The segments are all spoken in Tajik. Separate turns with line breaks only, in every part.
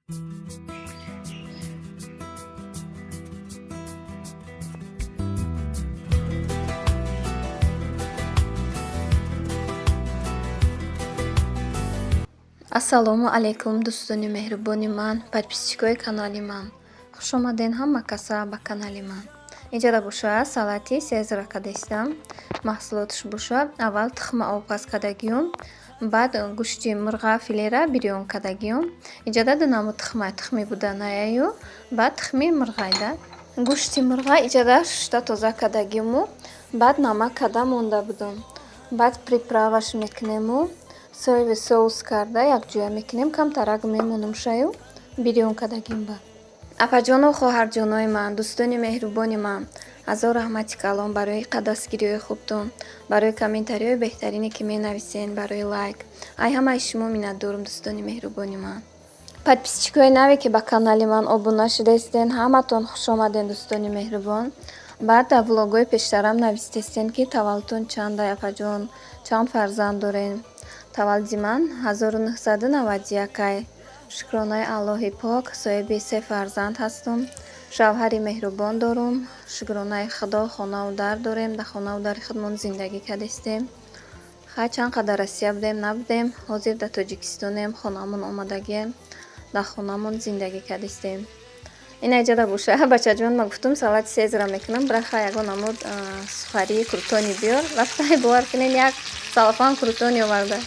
Ассалому алайкум, дӯстони меҳрубони ман, подписчикои канали ман. Хуш омаден ҳама каса ба канали ман. Иҷода боша, салати сезара кадестам. Маҳсулоташ боша, аввал тухма обпаз кардагиюм, баъд гӯшти мурға филера бирён кардагиюм. Иҷода ду намуд тухма: тухми буданаяю, баъд тухми мурғайда. Гӯшти мурға иҷода шушта тоза кардагиюму баъд намак карда монда будум. Баъд приправаш мекунему, соевый соус карда якҷоя мекунем, камтарак мемонум шаю бирён кардагим. Ба апаҷону хоҳарҷонои ман, дӯстони меҳрубони ман, ҳазор раҳмати калон барои дастгириҳои хубтон, барои комментариҳои беҳтарине, ки менависен, барои лайк. Ай ҳамаи шумо миннатдорум, дӯстони меҳрубони ман. Подписчикои наве, ки ба канали ман обуна шудаистен, ҳаматон хуш омаден, дӯстони меҳрубон. Баъд дар влогҳои пештарам навистестен, ки таваллудтон чандай, апаҷон, чанд фарзанд дорем. Таваллуди ман 1991-ай. Шукронаи Аллоҳи пок, соҳиби се фарзанд ҳастум. Шавҳари меҳрубон дорум. Шукронаи Худо, хонаву дар дорем, дар хонаву дари худмон зиндагӣ кардистем. Хай, чанд қадар Россия будем, набудем, ҳозир дар Тоҷикистонем, хонаамон омадагием, дар хонаамон зиндагӣ кардистем. Ина иҷода боша, бачаҷон, ма гуфтум, салати сезара мекунам, бираха ягон намуд сухарии крутони биёр. Рафтай, бовар кунед, як салафан крутони оварда.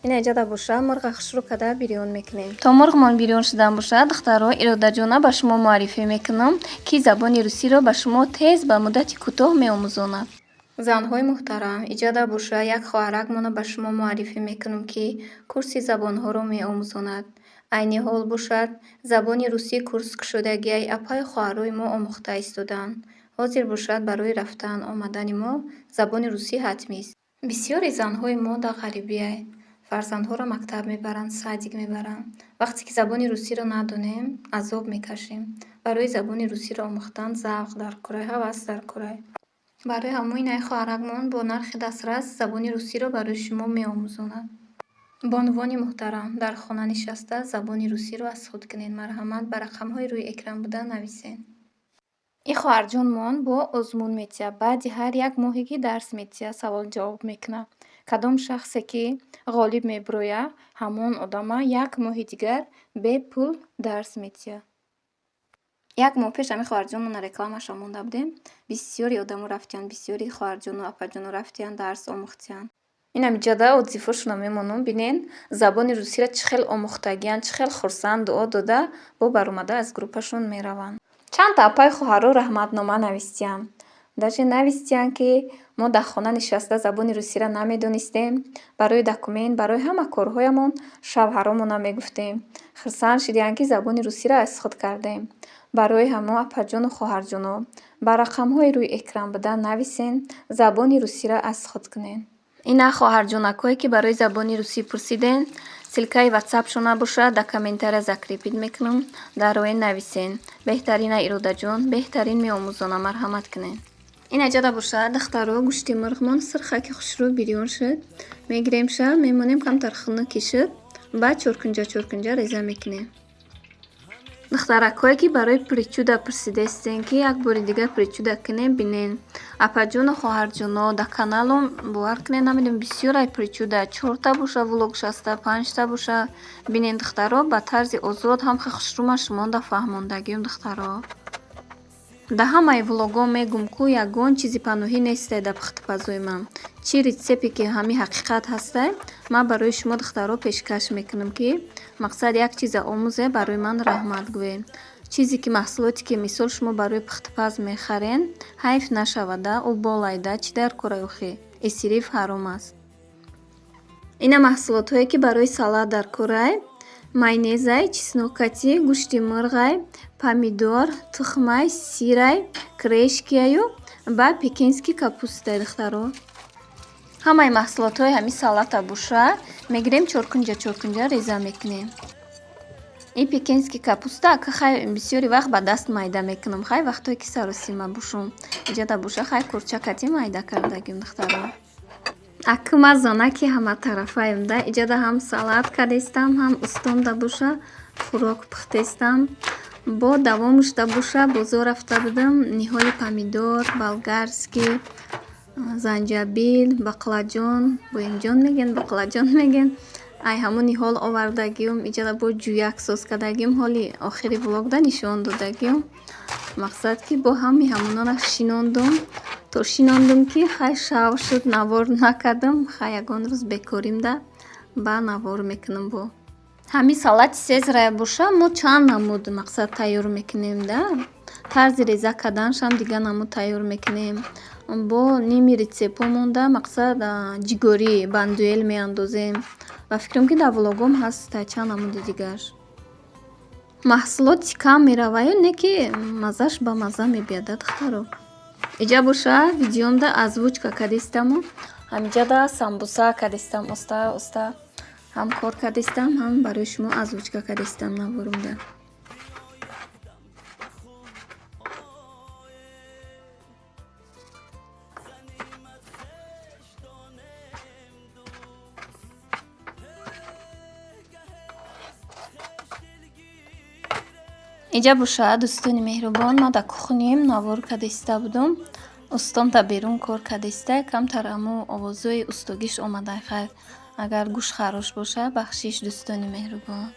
Ина иҷода боша, мурға хушрӯ карда бирён мекунем. То мурғмон бирён шудан боша, духтаро, Иродаҷона ба шумо муаррифӣ мекунам, ки забони русиро ба шумо тез, ба муддати кӯтоҳ меомӯзонад. Занҳои муҳтарам, иҷода боша, як хоҳаракмонро ба шумо муаррифӣ мекунам, ки курси забонҳоро меомӯзонад. Айни ҳол бошад, забони русӣ курс кушодагиай, апаю хоҳарои мо омӯхта истодаанд. Ҳозир бошад, барои рафтан омадани мо забони русӣ ҳатмист. Бисёри занҳои мо дар ғарибиай, фарзандҳоро мактаб мебаранд, садик мебаранд. Вақте ки забони русиро надонем, азоб мекашем. Барои забони русиро омӯхтан завқ дар корай, ҳавас дар корай. Барои ҳамои инаи хоҳаракмон бо нархи дастрас забони русиро барои шумо меомӯзонад. Бонувони муҳтарам, дар хона нишаста забони русиро аз худ кунед. Марҳамат, ба рақамҳои рӯи экран буда нависед. Ин хоҳарҷонмон бо озмун метиҳад. Баъди ҳар як моҳе, ки дарс метиҳад, савол-ҷавоб мекунад. Кадом шахсе ки ғолиб мебирояд, ҳамон одама як моҳи дигар бепул дарс метиҳад. Як моҳ пеш ҳамин хоҳарҷонмонро рекламаша монда будем. Бисёри одамо рафтиянд, бисёри хоҳарҷону апаҷоно рафтиянд, дарс омӯхтиянд. Инам иҷода отзывҳошонро мемонам, бинен, забони русиро чӣ хел омӯхтагиянд, чӣ хел хурсанд, дуо дода, бо баромада аз группашон мераванд. Чандта апаю хоҳаро раҳматнома навистиянд. Даже навистиянд, ки мо дар хона нишаста забони русиро намедонистем, барои документ, барои ҳама корҳоямон шавҳаромонро мегуфтем. Хурсанд шудиянд, ки забони русиро аз худ кардем. Барои ҳамо, апаҷону хоҳарҷоно, ба рақамҳои рӯи экран буда нависен, забони русиро аз худ кунед. Ина хоҳарҷонакҳое, ки барои забони русӣ пурсиден, ссылкаи ватсапшон набошад, дар комментария закрепить мекунам, дароен нависен. Беҳтарина Иродаҷон, беҳтарин меомӯзонам, марҳамат кунед. Ина иҷода бошад, духтаро, гӯшти мурғмон сирхаки хушрӯ бирён шуд. Мегиремша, мемонем, камтар хунукӣ шуд, баъд чоркунҷа чоркунҷа реза мекунем. Духтаракҳое, ки барои причуда пурсидаистен, ки як бори дигар причуда кунем, бинен. Апаҷону хоҳарҷоно, дар каналом, бовар кунед, намедонам, бисёрай причуда, чорта боша влог шаста, панҷта боша. Бинен, духтаро, ба тарзи озод ҳам хел хушрӯма шумонда фаҳмондагиюм, духтаро. Дар ҳамаи влогҳо мегӯм, ку ягон чизи паноҳӣ нестай дар пухтупазои ман. Чӣ рецепте ки ҳамин ҳақиқат ҳастай, ман барои шумо, духтаро, пешкаш мекунам, ки мақсад як чиза омӯзе, барои ман раҳмат гӯед. Чизе ки, маҳсулоте ки, мисол, шумо барои пухтупаз мехарен, ҳайф нашавада, ӯ болайда, чӣ дар корай охӣ? Исриф ҳаром аст. Ина маҳсулотҳое, ки барои салат дар корай: майонезай, чеснокати, гӯшти мурғай, помидор, тухмай, сирай, кирешкияю ба пекинский капустай, духтаро. Ҳамаи маҳсулотҳои ҳамин салата боша, мегирем, чоркунҷа чоркунҷа реза мекунем. Ин пекинский капуста ака, хай, бисёри вақт ба даст майда мекунам. Хай, вақтое ки саросима бошум. Иҷода боша, хай, курчакати майда кардагим, духтаро. Акма зонаки ҳаматарафаем да. Иҷода ҳам салат кардестам, ҳам устомда боша хӯрок пухтестам. Бо давомушда боша бозор рафта будам, ниҳоли помидор, болгарский, занҷабил, бақлаҷон, боимҷон мегӯянд, бақлаҷон мегӯянд. Ай ҳамун ниҳол овардагиюм, иҷода бо ҷӯяк соз кардагиюм, ҳоли охири влогда нишон додагиюм. Мақсад ки бо ҳами ҳамонора шинондум, то шинондум ки хай шав шуд, навор накардам. Хай ягон рӯз бекоримда ба навор мекунам бо. Ҳамин салати сезрая боша мо чанд намуд мақсад тайёр мекунем да. Тарзи реза карданашам дигар намуд тайёр мекунем. Бо ними рецептҳо монда мақсад ҷигорӣ бандуэл меандозем. Ба фикрам ки дар влогом ҳаст чанд намуди дигарш. Маҳсулоти кам мераваю не ки маззаш ба мазза мебиёд да духтаро. Иҷа боша видеомда озвучка кардистаму ҳамиҷада самбуса кардистам, оста оста ҳам кор кардистам, ҳам барои шумо озвучка кардистам наворумда. Иҷа боша дӯстони меҳрубон, ман дар кухним навор кардиста будум. Устом дар берун кор кардиста, камтар аму овозҳои устогиш омада. Хайр, агар гӯшхарош боша, бахшиш дӯстони меҳрубон.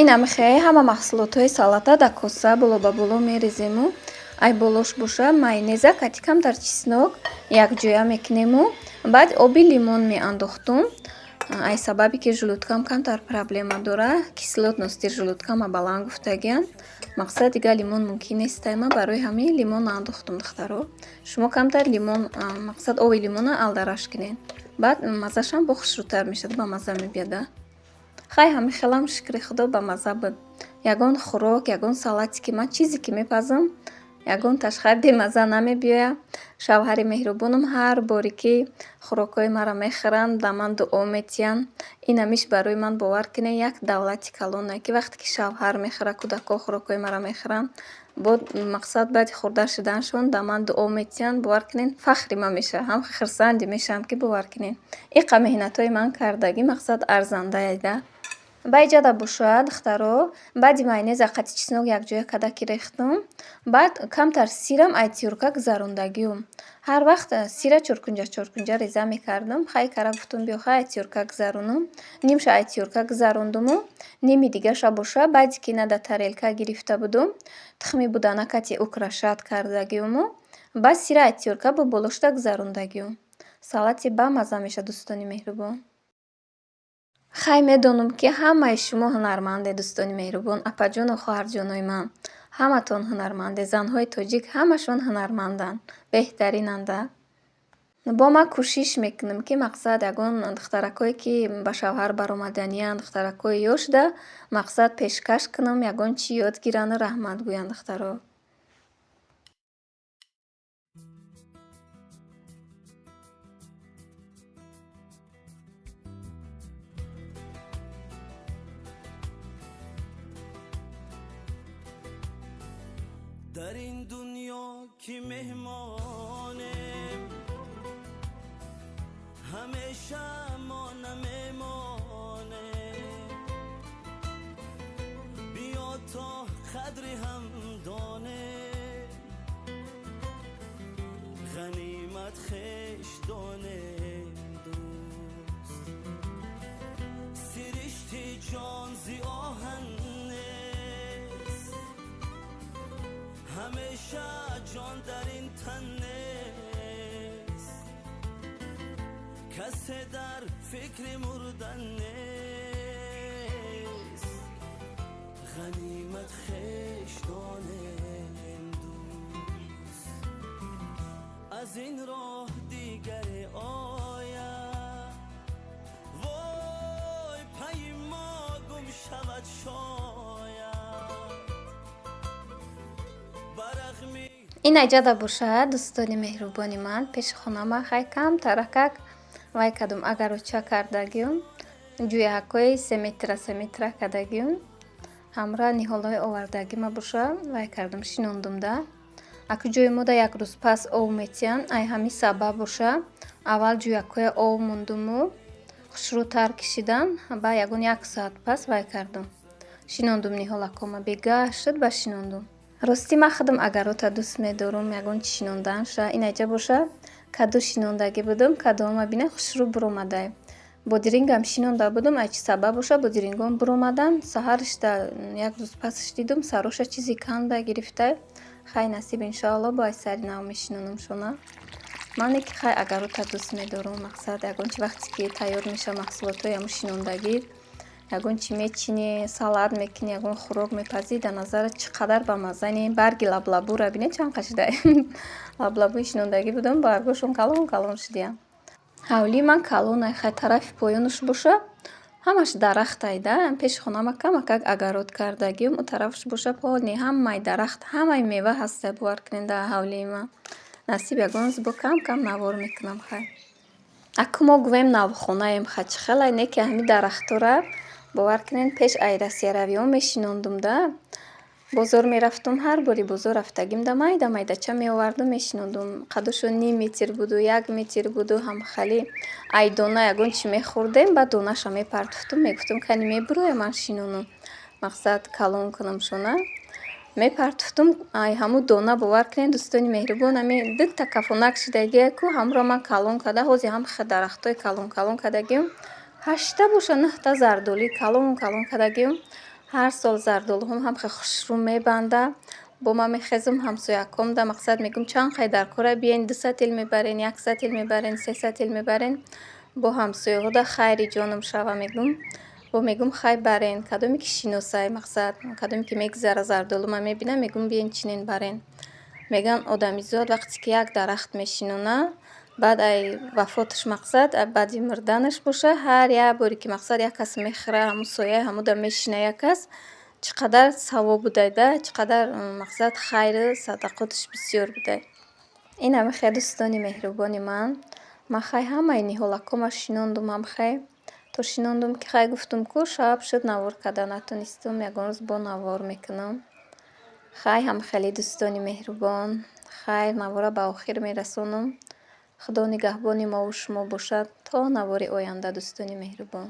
Ин амихе ҳама маҳсулотҳои салата дар коса боло ба боло мерезему ай болош боша майонеза кати камтар чеснок якҷоя мекунему, баъд оби лимон меандохтум. Ай сабабе ки желудкам камтар проблема дора, кислотности желудкама баланд гуфтагиян. Мақсад дигар лимон мумкин нестай, ман барои ҳамин лимон наандохтум духтаро. Шумо камтар лимон, мақсад оби лимона алдараш кунед. Баъд маззашам бо хушрӯтар мешавад, ба мазза мебиёд. Хай ҳамин хелам шукри худо ба мазза буд. Ягон хӯрок, ягон салате ки ман чизе ки мепазам, ягон ташхай бемазза намебиёяд. Шавҳари меҳрубонам ҳар боре ки хӯрокҳои маро мехӯранд, ба ман дуо метиҳанд. Ин ҳамиш барои ман бовар кунед як давлати калоне ки вақте ки шавҳар мехӯрад, кӯдакҳо хӯрокҳои маро мехӯранд, бо мақсад баъди хӯрда шуданашон ба ман дуо метиҳанд, бовар кунед фахри ман мешавад, ҳам хурсанде мешавам ки бовар кунед. Иқа меҳнатҳои ман кардагӣ мақсад арзандае да. Ба иҷода боша духтаро, баъди майонеза қати чеснок якҷоя карда ки рехтум, баъд камтар сирам ай тюрка гузарондагиюм. Ҳар вақт сира чоркунҷа чоркунҷа реза мекардам. Хай кара гуфтум биё хай ай тюрка гузаронум. Нимша ай тюрка гузарондуму, ними дигаша боша баъди ки ина дар тарелка гирифта будум, тухми будана кати украшать кардагиюму, баъд сира ай тюрка бо болошта гузарондагиюм. Салати бамазза мешавад дӯстони меҳрубон. Хай медонам ки ҳамаи шумо ҳунарманде дӯстони меҳрубон, апаҷону хоҳарҷонои ман. Ҳаматон ҳунарманде, занҳои тоҷик ҳамашон ҳунарманданд, беҳтаринанда. Бо ман кӯшиш мекунам ки мақсад ягон духтаракое ки ба шавҳар баромаданиянд, духтаракҳои ёшда мақсад пешкаш кунам, ягон чӣ ёд гирану раҳмат гӯянд духтаро.
Дар ин дунё ки меҳмонем, ҳамеша мо намемонем. Биё то қадри ҳам донем, ғанимат хеш донем дӯст. Сиришти ҷон зи оҳан нест, ҳамеша ҷон дар ин тан нест. Касе дар фикри мурдан нест. Ғанимат хеш донем дӯст. Аз ин роҳ дигаре ояд, вой, пайи мо гум шавад шояд, ба рағми
Ин айҷада бошад, дӯстони меҳрубони ман, пеши хонама хай камтаракак вай кадум, огородча кардагиюм, ҷӯяҳакҳои 3 метра 3 метра кардагиюм. Ҳамра ниҳолҳои овардагима боша, вай кардум, шинондум да. Аку ҷои мода як рӯз пас ов метиҳанд. Ай ҳамин сабаб боша, аввал ҷӯякҳоя ов мондуму хушрӯтар кишидан, ба ягон як соат пас вай кардум, шинондум ниҳолакҳома. Бегаҳ шуд, ба шинондум. Ростӣ, ман худам огород а дӯст медорум, ягон чи шинонданша. Ин айҷа боша, каду шинондагӣ будум. Кадуҳома бинед, хушрӯ буромадай. Бодирингам шинонда будум. Ай чӣ сабаб боша, бодирингом буромадан. Саҳаришда як рӯз пасаш дидум, сароша чизе канда гирифтай. Хай, насиб, иншоалло, бо ай сари нав мешинонам шона. Мане ки хай огород а дӯст медорум, мақсад, ягон чи вақте ки тайёр меша маҳсулотҳои ҳамун шинондагӣ, ягон чи мечинӣ, салат мекунӣ, ягон хӯрок мепазӣ, дар назарат чӣ қадар бамаззани. Барги лаблабура бинед, чанд қа шуда. Лаблабуи шинондагӣ будум, баргошон калон калон шудиянд. Ҳавлии ман калонай, хай тарафи поёнаш боша, ҳамаш дарахтай да. Пеши хонама камакак огород кардагиюм, у тарафаш боша, полный ҳамаи дарахт, ҳамаи мева ҳастай, бовар кунед, дар ҳавлии ман. Насиб, ягон рӯз бо кам кам навор мекунам. Хай, аку мо гӯем, навхонаем, ха чӣ хелай не ки ҳамин дарахтора, бовар кунед, пеш ай Россияравиҳо мешинондум да. Бозор мерафтум, ҳар бори бозор рафтагим да, майда майдача меовардум, мешинондум. Қадошон ним метр буду, 1 метр буду. Ҳамхали ай дона ягон чи мехӯрдем, баъд донаша мепартофтум, мегуфтум: «Кани мебуроя, ман шинонам, мақсад, калон кунам шона». Мепартофтум ай ҳамун дона. Бовар кунед, дӯстони меҳрубон, ами дута кафонак шидагие ку, ҳамро ман калон карда, ҳозир ҳам дарахтҳои калон калон кардагиюм. Ҳашта боша, нӯҳта зардолуи калон калон кардагиюм. Ҳар сол зардолуҳом ҳам хеле хушрӯ мебанда. Бо ман мехезум, ҳамсояком да, мақсад, мегӯм: «Чанд қай дар кора, биёен, 2 сатил мебарен, 1 сатил мебарен, 3 сатил мебарен». Бо ҳамсояҳо да хайри ҷоном шава, мегӯм. Бо мегӯм: «Хай, барен». Кадоме ки шиносай, мақсад, кадоме ки мегузара, зардолума мебина, мегӯм: «Биёен, чинен, барен». Мегӯянд, одамизод вақте ки як дарахт мешинона, баъд ай вафоташ, мақсад, баъди мурданаш боша, ҳар як боре ки, мақсад, як кас мехӯра, ҳамун сояи ҳамуда мешина як кас, чӣ қадар савоб будай да, чӣ қадар, мақсад, хайру садақоташ бисёр будай. Ин ҳами хел, дӯстони меҳрубони ман. Ман хай ҳамаи ниҳолакҳома шинондум, ҳам хай то шинондум ки, хай, гуфтум ку, шаб шуд, навор карда натонистум. Ягон рӯз бо навор мекунам. Хай, ҳамхеле, дӯстони меҳрубон, хайр, навора ба охир мерасонам. Худо нигаҳбони мову шумо бошад то навори оянда, дӯстони меҳрубон.